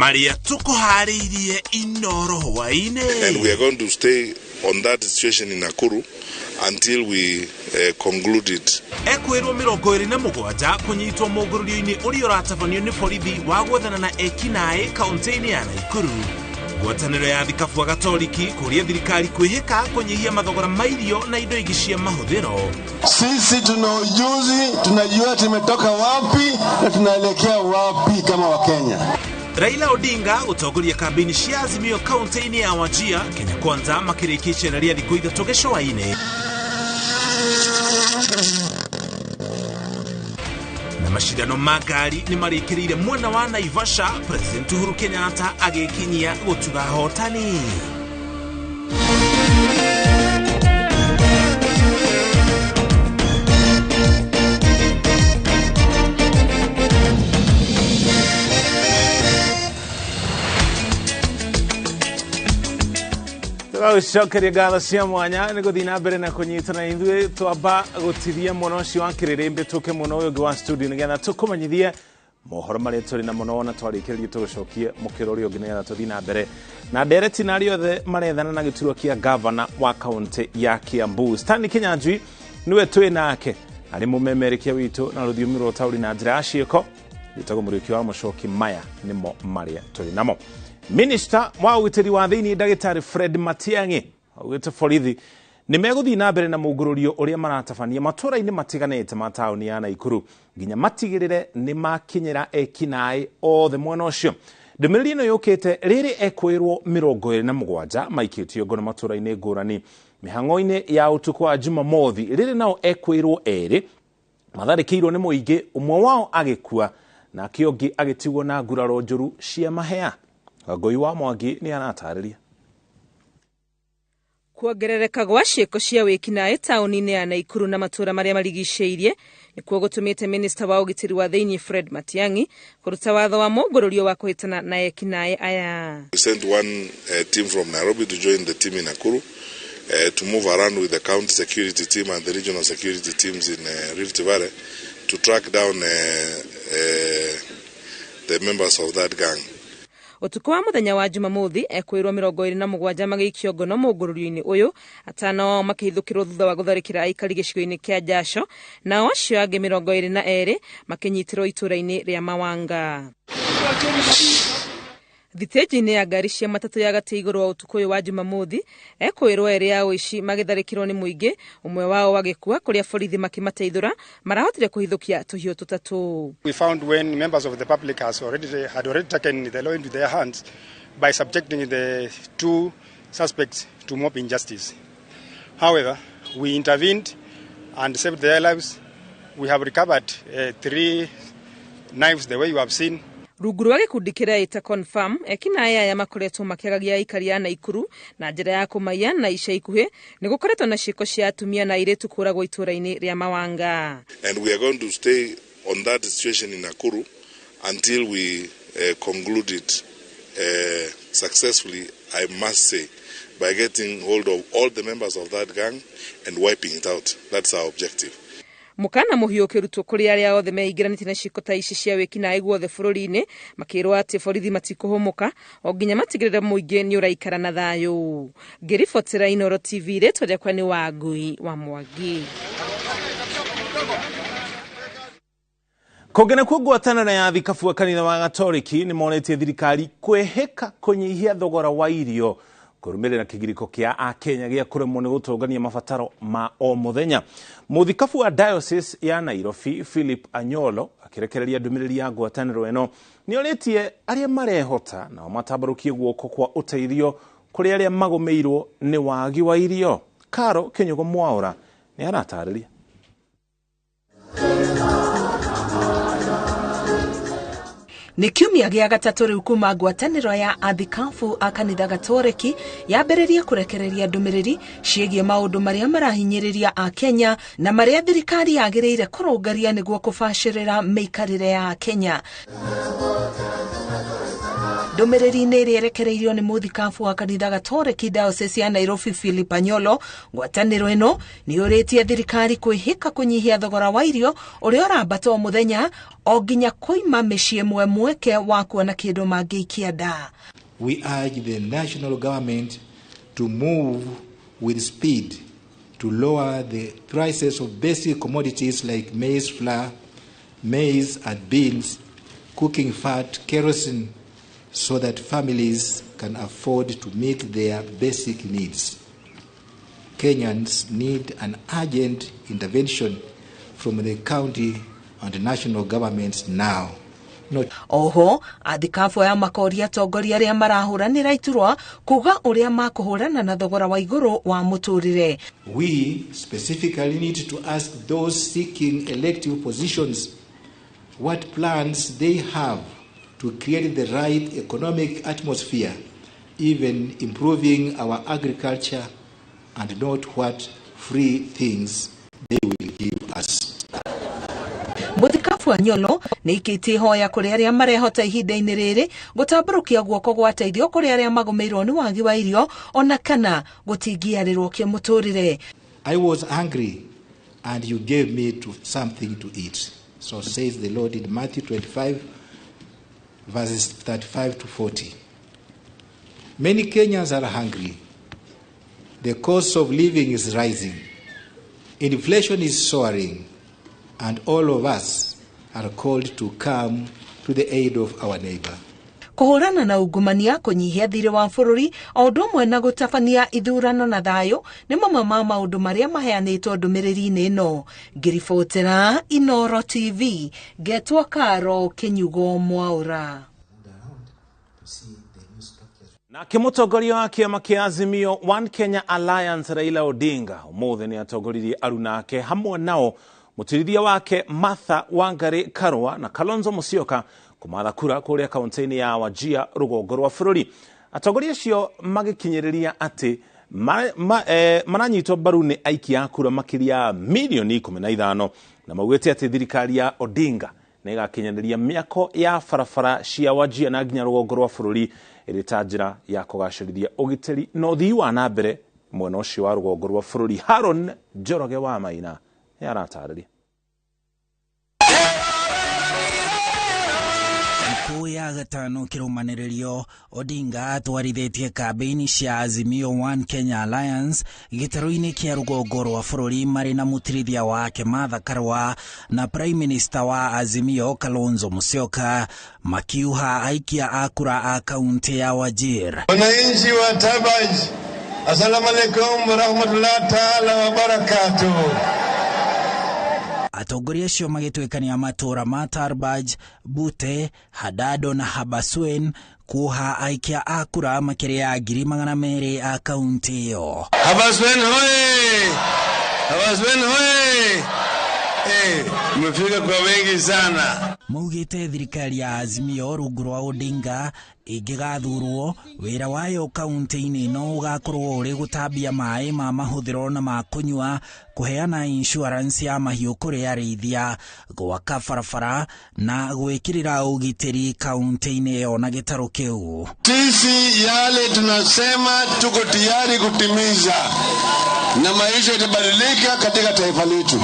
Maria tukuharĩirie Inoro hwaĩ-inĩ. And we are going to stay on that situation in Nakuru until we conclude it. Ekwĩrwo 27 kũnyitwo mũngũrũrio-inĩ ũrĩa ũratabanio nĩ borithi wa gwethana na ekinaĩ kaunti-inĩ ya Nakuru. Ngwatanĩro ya thikabu Gatoliki kũria thirikari kwĩhĩka kũnyihia mathogora ma irio na indo ingĩ cia mahũthĩro. Sisi tuna ujuzi, tunajua tumetoka wapi na tunaelekea wapi kama Wakenya. Raila Odinga gũtongoria kambĩini cia Azimio kaunti-inĩ ya Wajir, Kenya Kwanza makĩrĩkia icera rĩa thikũ 3 gĩcũa-inĩ. Na mashindano ma ngari nĩ marĩkĩrĩire mwena wa Naivasha, President Uhuru Kenyatta agĩkinyia gũtuga hotani. Tũgagũcokeria ngatho cia mwanya nĩ gũthiĩ na mbere na kũnyitana ithuĩ. Twamba gũtithia mwena ũcio wa kĩrĩrĩmbĩ tũke mwena ũyũ ũngĩ wa studio nĩgetha tũkũmenyithie mohoro marĩa tũrĩ namo na wona twarĩkĩrĩria tũgũcokie mũkĩro ũrĩa ũngĩ nĩgetha tũthiĩ na mbere na ndereti na arĩa othe marethana na gĩturwa kĩa gavana wa kaunti ya Kiambu. Stanley Kinyanjui nĩwe twĩ nake arĩ mũmemerekia witũ na rũthiomi rwa ũtaũri na njĩra ya ciĩko. Gĩtagwo Mũriũki wa Mũcoki. Maya nĩmo marĩa tũrĩ namo. Minister wa ũgitĩri wa thĩinĩ ndagĩtarĩ Fred Matiang'i augĩte borithi nĩ megũthiĩ na mbere na mũngũrũrio ũrĩa maratabania matũũra-inĩ matiganĩte ma taũni ya Nakuru nginya matigĩrĩre nĩ makinyĩra ekinaĩ othe mwena ũcio. Ndũmĩrĩri ĩno yũkĩte rĩrĩ ekwĩrwo 27 maikĩtio ngono matũũra-inĩ ngũrani mĩhang'o-inĩ ya ũtukũ wa Jumamothi. Rĩrĩ nao ekwĩrwo erĩ matharĩkĩirwo nĩ mũingĩ, ũmwe wao agĩkua nake ũngĩ agĩtigwo na nguraro njũru cia mahĩa. Wangũi wa Mwangi nĩ aratarĩria. Kuongerereka gwa ciĩko cia wĩkinaĩ taũni-inĩ ya Nakuru na matũũra marĩa marigicĩirie nĩkuo gũtũmĩte minista wa ũgitĩri wa thĩinĩ Fred Matiang'i kũruta watho wa mũngũrũrio wa kũhĩtana na ekinaĩ aya. We sent one team from Nairobi to join the team in Nakuru to move around with the county security team and the regional security teams in Rift Valley to track down the members of that gang. Ũtukũ wa mũthenya wa Jumamothi ekwĩrwo 27 magĩikio ngono mũngũrũrio-inĩ ũyũ, atano ao makĩhithũkĩrwo thutha wa gũtharĩkĩra aikari gĩcigo-inĩ kĩa Jasho, nao acio angĩ 22 makĩnyitĩrwo itũũra-inĩ rĩa Mawanga. Thitĩnji-inĩ ya ngari cia matatũ ya gatĩ igũrũ wa ũtukũ ũyũ wa Jumamothi ekwĩrwo erĩ ya ũici magĩtharĩkĩrwo nĩ mũingĩ, ũmwe wao agĩkua kũrĩa borithi makĩmateithũra marahotire kũhithũkia tũhiũ tũtatũ. We found when members of the public had already taken the law into their hands by subjecting the two suspects to mob injustice. However, we intervened and saved their lives. We have recovered 3 knives the way you have seen. Rungu rwa gĩkundi kĩrĩa ĩta Confirm, ekinaĩ aya makoretwo makĩagagia aikari a Nakuru na njĩra ya kũmaiya na ica ikuhĩ nĩ gũkoretwo na ciĩko cia atumia na airĩtu kũragwo itũũra-inĩ rĩa Mawanga. And we are going to stay on that situation in Nakuru until we conclude it successfully, I must say, by getting hold of all the members of that gang and wiping it out. That's our objective. Mũkana mũhiũ ũkĩrutwo kũrĩ arĩa othe meingĩranĩtie na ciĩko ta ici cia wĩkinaĩ guothe bũrũri-inĩ, makĩrwo atĩ borithi matikũhũmũka o nginya matigĩrĩre mũingĩ nĩ ũraikara na thayũ. Ngĩribotera Inoro TV, rĩtwa rĩakwa nĩ Wangui wa Mwangi. Kũngĩ nakuo ngwatanĩro ya thikabu a kanitha wa Gatoliki nĩ monetie thirikari kwĩhĩka kũnyihia thogora wa irio kũrũmĩrĩra kĩgirĩko kĩa akenya gĩa kũremwo nĩ gũtũngania mabataro ma o mũthenya. Mũthikabu wa Diocese ya Nairobi Philip Anyolo akĩrekereria ndũmĩrĩri ya ngwatanĩro ĩno nĩ orĩtie arĩa marehota nao matambarũkie guoko kwa ũteithio kũrĩ arĩa magũmĩirwo nĩ wagi wa irio. Karo Kĩnyugo Mwaũra nĩ aratarĩria. Nĩ kiumia gĩa gatatũ rĩu kuma ngwatanĩro ya athikabu a kanitha Gatoreki yambĩrĩrie kũrekereria ndũmĩrĩri ciĩgiĩ maũndũ marĩa marahinyĩrĩria Akenya na marĩa thirikari yagĩrĩire kũrũngaria nĩguo kũbacĩrĩra mĩikarĩre ya Akenya. Ndũmĩrĩri-inĩ ĩrĩa ĩrekereirio nĩ mũthikabu wa kanitha Gatoreki Diocese ya Nairobi Philip Anyolo, ngwatanĩro ĩno nĩ yũrĩtie thirikari kwĩhĩka kũnyihia thogora wa irio ũrĩa ũrambata o mũthenya o nginya kũima mĩciĩ ĩmwe mweke wa kuona kĩndũ mangĩikia nda. We urge the national government to move with speed to lower the prices of basic commodities like maize flour, maize and beans, cooking fat, kerosene, so that families can afford to meet their basic needs. Kenyans need an urgent intervention from the county and national governments now. Not Oho athikabu aya makoria atongoria arĩa marahũranĩra iturwa kuga ũrĩa makũhũrana na thogora wa igũrũ wa mũtũrĩre. We specifically need to ask those seeking elective positions what plans they have to create the right economic atmosphere, even improving our agriculture, and not what free things they will give us. Mũthikabu Anyolo nĩ ikĩtie ihoya kũrĩ arĩa marehota ihinda-inĩ rĩrĩ gũtambũrũkia guoko gwa teithio kũrĩ arĩa magũmĩirwo nĩ wagi wa irio ona kana gũtingiarĩrwo kĩmũtũrĩre. I was hungry and you gave me something to eat. So says the Lord in Matthew 25, verses 35 to 40. Many Kenyans are hungry. The cost of living is rising. Inflation is soaring. And all of us are called to come to the aid of our neighbor. Kũhũrana na ungumania, kũnyihia thirĩ wa bũrũri o ũndũ ũmwe na gũtabania ithurano na thayũ nĩ mamwe ma maũndũ marĩa maheanĩtwo ndũmĩrĩri-inĩ ĩno. Ngĩribotera Inoro TV, ngetwo Karo Kĩnyugo Mwaũra. Nake mũtongoria wa kĩama kĩa Azimio One Kenya Alliance Raila Odinga ũmũthĩ nĩ atongoririe aruna ake hamwe nao mũtirithia wake Martha Wangari Karua na Kalonzo Musyoka kũmatha kura kũrĩa kaunti-inĩ ya Wajir rũgongo rwa bũrũri. Atongoria acio magĩkinyĩrĩria atĩ maranyitwo mbaru nĩ aikia a kura makĩria milioni 15 na maugĩte atĩ thirikari ya Odinga nĩ ĩgakinyanĩria mĩako ya barabara cia Wajir na nginya rũgongo rwa bũrũri ĩrĩ ta njĩra ya kũgacĩrithia ũgitĩri na ũthii wa na mbere mwena ũcio wa rũgongo rwa bũrũri. Haron Njoroge wa Maina nĩ aratarĩria. Thikũ ya gatano kĩrũmanĩrĩrio Odinga atwarithĩtie kambĩini cia Azimio One Kenya Alliance gĩtarũ-inĩ kĩa rũgongo rwa bũrũri marĩ na mũtirithia wake Martha Karua na Prime Minister wa Azimio Kalonzo Musyoka makiuha aikia a kura a kaunti ya Wajir. Wananchi wa Tabaj, assalamu alaikum warahmatullahi taala wabarakatuh. Atongoria acio magĩtuĩkania matũũra ma Tarbaj, Bute, Hadado na Habaswein kuoha aikia a kura makĩria ya 200,000 a kaunti ĩyo. Habaswein hoye! Habaswein hoye! Mmefika kwa wengi sana. Maugĩte thirikari ya Azimio rungu rwa Odinga ĩngĩgathurwo wĩra wayo kaunti-inĩ no ũgakorwo ũrĩ gũtambia maĩ ma mahũthĩro na ma kũnyua, kũheana insurance ya mahiũ kũrĩ arĩithia, gwaka barabara na gwĩkĩrĩra ũgitĩri kaunti-inĩ ĩyo na gĩtarũ kĩu. Sisi yale tunasema tuko tayari kutimiza na maisha itabadilika katika taifa letu.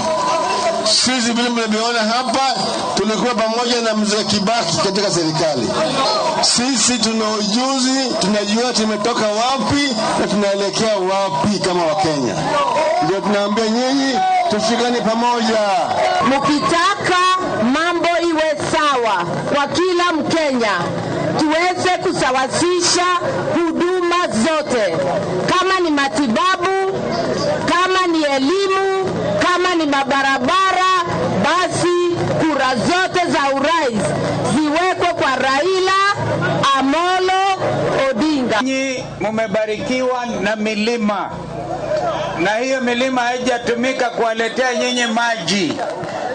Sisi vile mlivyoona hapa tulikuwa pamoja na Mzee Kibaki katika serikali. Sisi tuna ujuzi, tunajua tumetoka wapi na tunaelekea wapi kama Wakenya. Ndio tunaambia nyinyi tushikane pamoja. Mkitaka mambo iwe sawa kwa kila Mkenya, tuweze kusawasisha huduma zote, kama ni matibabu, kama ni elimu, kama ni mabarabara, basi kura zote za urais ziwekwe kwa Raila Amolo Odinga. Nyinyi mumebarikiwa na milima, na hiyo milima haijatumika kuwaletea nyinyi maji,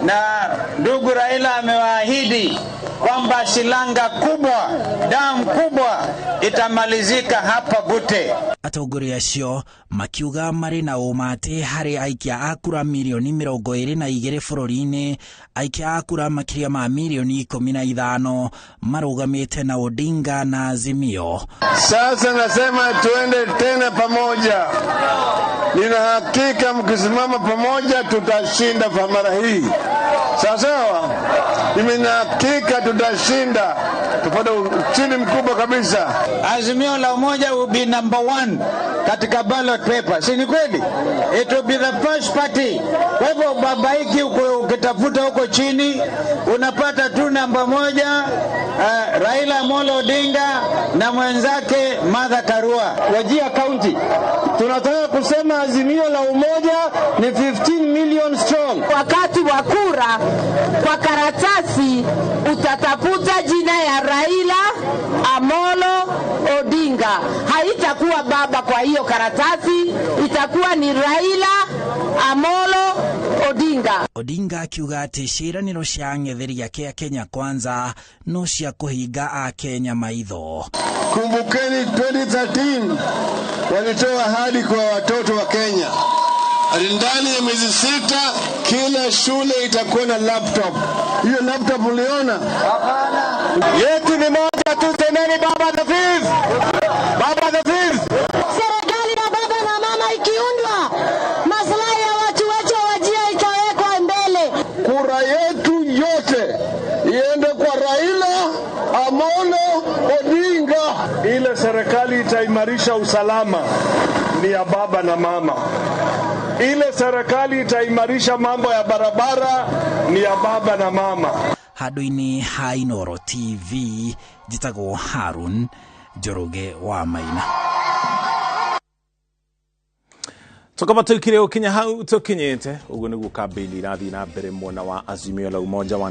na ndugu Raila amewaahidi kwamba silanga kubwa, damu kubwa itamalizika hapa Bute. Atongoria acio makiuga marĩ na ũma atĩ harĩ aikia a kura mirioni 22 bũrũri-inĩ, aikia a kura makĩria ma mirioni 15 marũgamĩte na Odinga na Azimio. Sasa nasema tuende tena pamoja. Nina hakika mkisimama pamoja tutashinda kwa mara hii. Sawa sawa? Mimi na hakika tutashinda, tupate ushindi mkubwa kabisa. Azimio la Umoja will be number one katika ballot paper, si ni kweli? It will be the first party. Kwa hivyo babaiki ukitafuta huko chini unapata tu namba moja, Raila Amolo Odinga na mwenzake Martha Karua. Wajir County tunataka kusema Azimio la Umoja ni 15 million strong. Wakati wa kura kwa karatasi utatafuta jina ya Raila Amolo Odinga. Haitakuwa baba kwa hiyo karatasi, itakuwa ni Raila Amolo Odinga. Odinga akiuga atĩ ciĩranĩro cia ang'etheri ake a Kenya Kwanza no cia kũhinga Akenya maitho. Kumbukeni 2013 walitoa ahadi kwa watoto wa Kenya, ati ndani ya miezi 6 kila shule itakuwa na laptop. Hiyo laptop uliona? Hapana. Yetu ni moja tu, semeni baba the fifth. Baba the fifth. Serikali ya baba na mama ikiundwa, maslahi ya watu wetu wa Wajir itawekwa mbele. Kura yetu yote iende kwa Raila Amolo Odinga. Ile serikali itaimarisha usalama ni ya baba na mama. Ile serikali itaimarisha mambo ya barabara ni ya baba na mama. Handũ-inĩ ha Inooro TV njĩtagwo Harun Njoroge wa Maina. Tukaba tukire ukinya hau tukinyite uguo niguo kambĩini irathiĩ na mbere mwena wa Azimio la Umoja wa